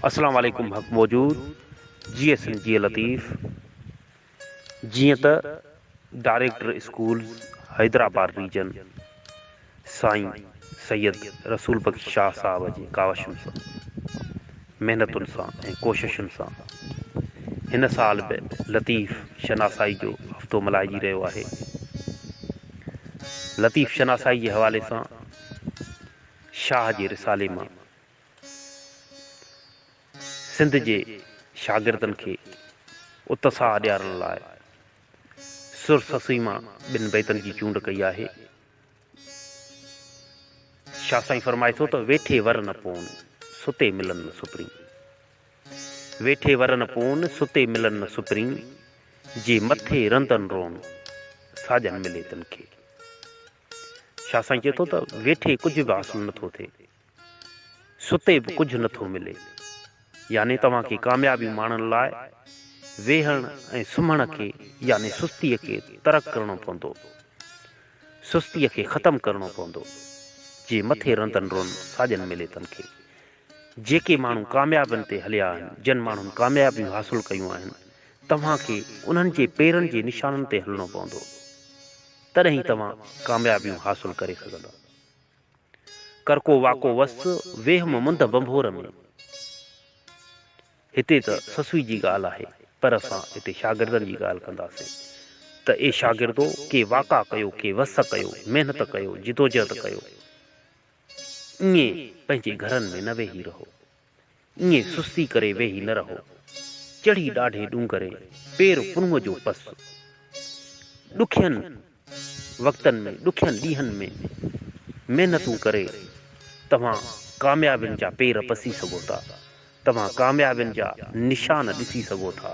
اسلام عليڪم حق موجود جيئي سنڌ جيئي لطيف جيئن ته ڊائريڪٽر اسڪولز حيدرآباد ريجن سائين سيد رسول بخش شاهه صاحب جي ڪاوشن سان محنتن سان ۽ ڪوششن سان هن سال به لطيف شناسائي جو هفتو ملهائجي رهيو آهي لطيف شناسائي جي حوالي سان شاهه جي رسالي مان سنڌ جي شاگردن کي اتساهه ڏيارڻ لاء سر سسئي مان ٻن بيتن جي چونڊ ڪئي آهي. شاهه سائين فرمائي ٿو ته ويٺي ور نه پون، ستي ملن نه سپرين. ويٺي ور نه پون، ستي ملن نه سپرين، جي مٿي رندن رون، ساڄن ملي تن کي. شاهه سائين چئي ٿو ته ويٺي ڪجهه به حاصل نه ٿو ٿئي، ستي به ڪجهه نه ٿو ملي. يعني توهان کي ڪاميابيون ماڻڻ لاء ويهڻ ۽ سمهڻ کي يعني سستيء کي ترڪ ڪرڻو پوندو. سستيء کي ختم ڪرڻو پوندو. جي مٿي رندن رون ساڄن ملي تن کي. جيڪي ماڻهو ڪاميابين تي هليا آهن، جن ماڻهن ڪاميابيون حاصل ڪيون آهن، توهان کي انهن جي پيرن جي نشانن تي هلڻو پوندو. تڏهن ئي توهان ڪاميابيون حاصل ڪري سگهندا. ڪرڪو واڪو وس، ويهم منڌ ڀنڀور ۾. هتي ته سسئي جي ڳالهه آهي، پر اسان هتي شاگردن جي ڳالهه ڪنداسين ته اي شاگردو! ڪي واڪا ڪيو، ڪي وس ڪيو، محنت ڪيو، جدوجهد ڪيو. ائين پنهنجي گهرن ۾ نه ويهي رهو. ائين سستي ڪري ويهي نه رهو. چڙهي ڏاڍي ڏونگري، پير پنهونء جو پس. ڏکين وقتن ۾، ڏکين ڏينهن ۾ محنتون ڪري توهان ڪاميابين جا پير پسي سگهو ٿا. توهان ڪاميابين جا نشان ڏسي سگهو ٿا.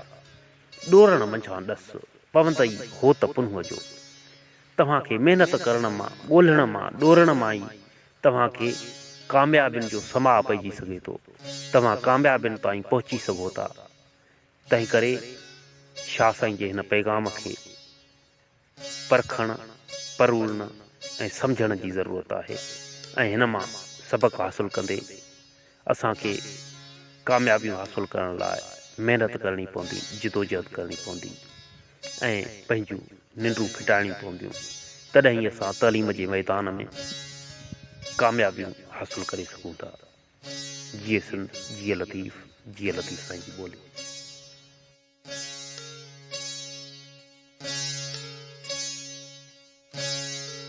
ڏورڻ منجهان ڏس، پوندئي هوت پنهونء جو. توهان کي محنت ڪرڻ مان، ڳولڻ مان، ڏورڻ مان ئي توهان کي ڪاميابين جو سماء پئجي سگهي ٿو. توهان ڪاميابين تائين پهچي سگهو ٿا. تنهنڪري شاهه سائين جي هن پيغام کي پرکڻ، پروڙڻ ۽ سمجهڻ جي ضرورت آهي ۽ هن مان سبق حاصل ڪندي اسان کي ڪاميابيون حاصل ڪرڻ لاء محنت ڪرڻي پوندي، جدوجهد ڪرڻي پوندي ۽ پنهنجون ننڊون ڦٽائڻيون پونديون، تڏهن ئي اسان تعليم جي ميدان ۾ ڪاميابيون حاصل ڪري سگهون ٿا. جيئي سنڌ، جيئي لطيف، جيئي لطيف سائين جي ٻولي.